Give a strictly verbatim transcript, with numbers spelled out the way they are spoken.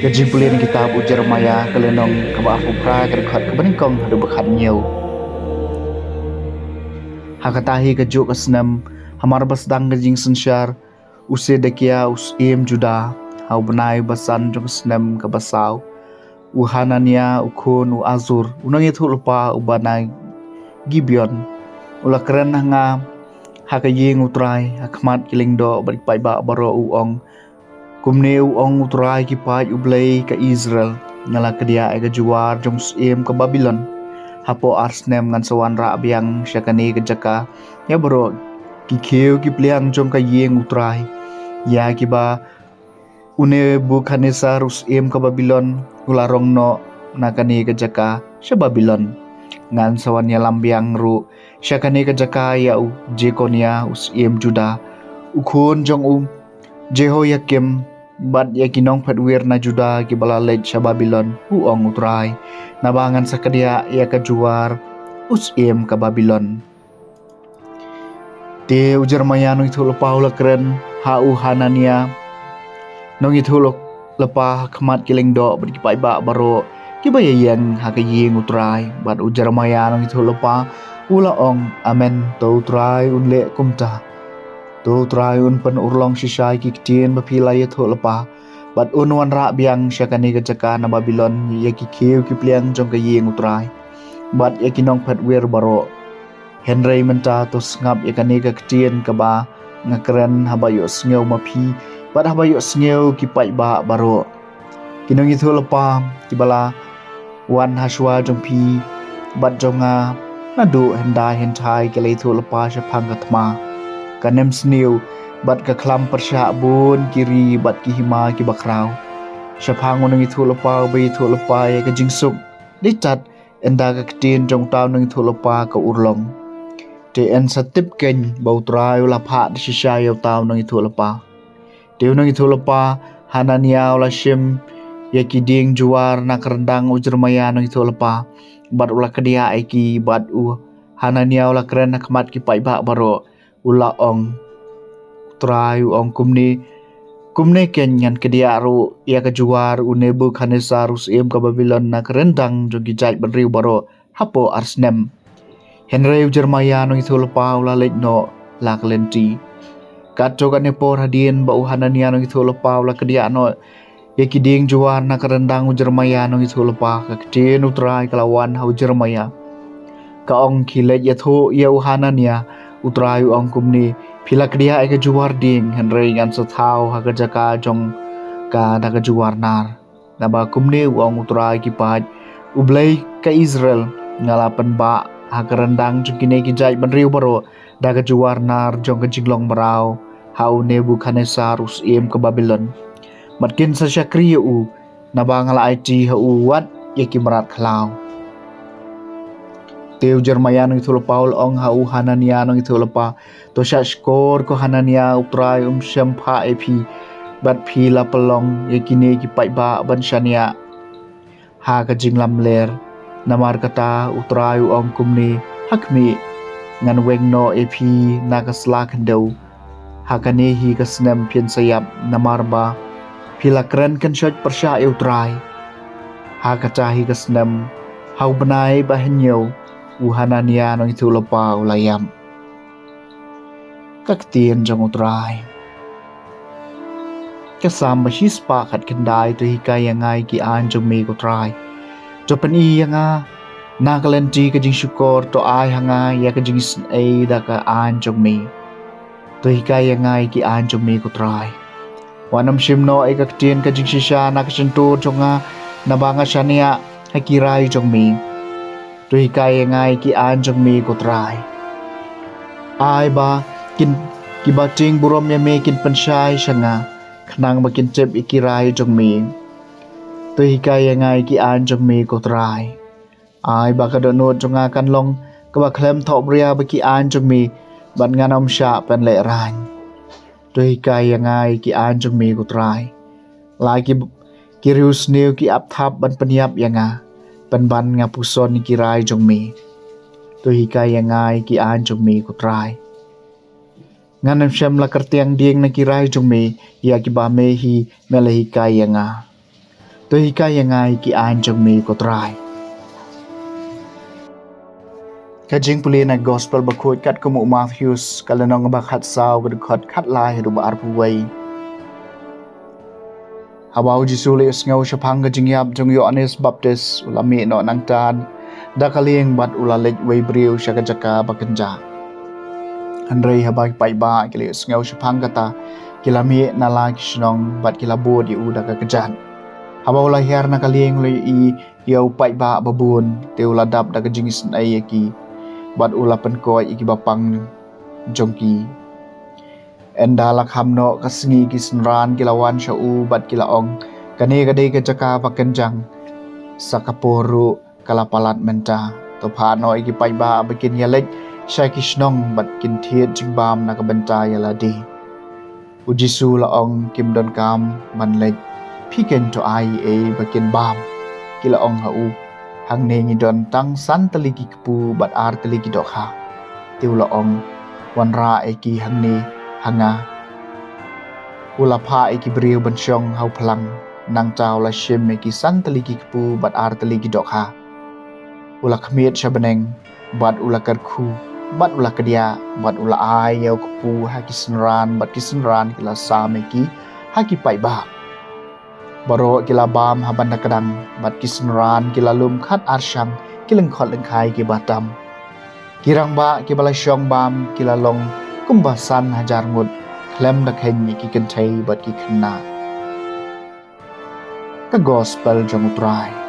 Ka jingpule na kitab u Jeremaïah, ka lynnong kaba arphew phra, ka dkhot kaba nyngkong haduh ba khathynñiew. Ha kata hi ka juk ka snem, hamar ba sdang ka jingsynshar, u Sedekiah u syiem Judah, ha u bnai ba san jong ka snem kaba saw, u Hananiah u khun u Azur, u nongïathuhlypa uba na Gibeon, u la kren ha nga ha ka ïing u Trai, ha khmat ki lyngdoh bad ki paidbah baroh, u ong: Kumne u ong u Trai ki paid, u Blei ka Israel: Nga la kdiah ïa ka juar jong u syiem ka Babilon. Hapoh ar snem ngan sa wanrah biang sha kane ka jaka ïa baroh ki khiew ki pliang jong ka ïing u Trai, ïa kiba u Nebukhadnessar u syiem ka Babilon u la rong noh na kane ka jaka sha Babilon. Ngan sa wan ïalam biang ruh sha kane ka jaka ïa u Jekonia u syiem Judah, u khun jong u Jehoiakim, bad ïa ki nongphetwir na Judah kiba la leit sha Babilon, u ong u Trai, naba ngan sa kdiah ïa ka juar u syiem ka Babilon. Te u Jeremaïah nongïathuhlypa u la kren ha u Hananiah nongïathuhlypa ha khmat ki lyngdoh bad ki paidbah baroh kiba ïaïeng ha ka ïing u Trai. Bad u Jeremaïah nongïathuhlypa u la ong: Amen, to u Trai un leh kumta. To u Trai un pynurlong shisha ïa ki ktien ba phi la ïathuhlypa, bad un wanrah biang sha kane ka jaka na Babilon ïa ki khiew ki pliang jong ka ïing u Trai bad ïa ki nongphetwir baroh. Hynrei mynta to sngap ïa kane ka ktien kaba nga kren haba ïohsngew ma phi bad haba ïohsngew ki paidbah baroh. Ki nongïathuhlypa kiba la wan ha shuwa jong phi bad jong nga naduh hyndai hynthai ki la ïathuhlypa shaphang ka thma, ka nemsniew bad ka khlam pyrshah bun ki ri bad ki hima kiba khraw. Shaphang u nongïathuhlypa uba ïathuhlypa ïa ka jingsuk, dei tat ynda ka ktien jong uta u nongïathuhlypa ka urlong. Te yn sa tip keiñ ba u Trai u la phah da shisha ïa uta u nongïathuhlypa. Te u nongïathuhlypa Hananiah u la shim ïa ki dieng juar na ka ryndang u Jeremaïah nongïathuhlypa bad u la kdiah ïa ki. Bad u Hananiah u la kren ha khmat ki paidbah baroh, u la ong: U Trai u ong kumne: Kumne keiñ ngan kdiah ruh ïa ka juar u Nebukhadnessar u syiem ka Babilon na ka ryndang jong ki jaitbynriew baroh hapoh ar snem. Hynrei u Jeremaïah nongïathuhlypa u la leit noh la ka lynti. Katto katne por hadien ba u Hananiah nongïathuhlypa u la kdiah noh ïa ki dieng juar na ka ryndang u Jeremaïah nongïathuhlypa, ka ktien u Trai ka la wan ha u Jeremaïah, ka ong: Khie leit ïathuh ïa u Hananiah, u Trai u ong kumne: Phi la kdiah ïa ka juar dieng, hynrei ngan sa thaw ha ka jaka jong ka da ka juar nar. Naba kumne u ong u Trai ki paid, u Blei ka Israel: Nga la pynbah ha ka ryndang jong kine ki jaitbynriew baroh da ka juar nar jong ka jinglong mraw ha u Nebukhadnessar u syiem ka Babilon, bad kin sa shakri ïa u, naba nga la aiti ha u wat ïa ki mrad khlaw. Te u Jeremaïah nongïathuhlypa u la ong ha u Hananiah nongïathuhlypa: To shahshkor ko Hananiah, u Trai um shym phah ïa phi, bad phi la pynlong ïa kine ki paidbah ban shaniah ha ka jinglamler. Namar kata u Trai u ong kumne: Ha khmih, ngan weng noh ïa phi na ka sla khyndew ha kane hi ka snem phin sa ïap, namar ba phi la kren kynshoit pyrshah ïa u Trai. Ha kata hi ka snem, ha u bnai ba hynñiew, u Hananiah nongïathuhlypa u la ïap. Ka ktien jong u Trai. Ka Salm ba shispah khatkhyndai. To hikai ïa nga ïa ki aiñ jong me ko Trai. To pyni ïa nga na ka lynti ka jingshukor, to ai ha nga ïa ka jingisynei da ka aiñ jong me. To hikai ïa nga ïa ki aiñ jong me ko Trai. Wat nym shim noh ïa ka ktien ka jingshisha na ka shyntur jong nga, naba nga shaniah ha ki rai jong me. To hikai ïa nga ïa ki aiñ jong me ko Trai. Ai ba kin, kiba tieng burom ïa me kin pynshai sha nga, khnang ba kin tip ïa ki rai jong me. To hikai ïa nga ïa ki aiñ jong me ko Trai. Ai ba ka dohnud jong nga kan long kaba khlem thohbria bad ki aiñ jong me, bad ngan ym shah pynlehraiñ. To hikai ïa nga ïa ki aiñ jong me ko Trai. La ki, ki riewsniew ki ap thap ban pynïap ïa nga, pynban nga puson ïa ki rai jong me. To hikai ïa nga ïa ki aiñ jong me ko Trai. Ngan ym shym la kyrtiang dieng na ki rai jong me, ïa kiba me hi me la hikai ïa nga. To hikai ïa nga ïa ki aiñ jong me, ko Trai. Ka jingpule na Gospel Bakhuid katkum u Mathaios, ka lynnong ba khatsaw, ka dkhot khatlai haduh ba arphew wei. Haba u Jisu u la ïohsngew shaphang ka jingïap jong u Ïoannis Baptis, u la mih noh nangta da ka lieng bad u la leit uwei briew sha ka jaka ba kynjah. Hynrei haba ki paidbah ki la ïohsngew shaphang kata, ki la mih na la ki shnong bad ki la bud ïa u da ka kjat. Haba u la hiar na ka lieng, u la ïohi ïa u paidbah babun, te u la dap da ka jingisynei ïa ki bad u la pynkoit ïa ki bapang jong ki. Ynda la kham noh ka sngi, ki synran ki la wan sha u bad ki la ong, kane ka dei ka jaka ba kynjah, sa ka por ruh ka la palat mynta. To phah noh ïa ki paidbah ba kin ïaleit sha ki shnong bad kin thied jingbam na ka bynta ïa lade. U Jisu u la ong, kim donkam ban leit. Phi keiñ to ai ei ba kin bam. Ki la ong ha u, hangne ngi don tang san tylli ki kpu bad ar tylli ki dohkha. Te u la ong, wanrah ïa ki hangne ha nga. U la phah ïa ki briew ban shong ha u phlang. Nangta u la shim ïa ki san tylli ki kpu bad ar tylli ki dohkha. U la khmied sha bneng bad u la kyrkhu bad u la kdiah bad u la ai ïa u kpu ha ki synran bad ki synran ki la sam ïa ki ha ki paidbah. Baroh ki la bam ha ban da kdang bad ki synran ki la lum khat arshang, ki lyngkhot lyngkhai ki ba tam. Ki rangbah ki ba la shong bam ki la long kumba san hajar ngut, khlem da kheiñ ïa ki kynthei bad ki khynnah. Ka Gospel jong u Trai.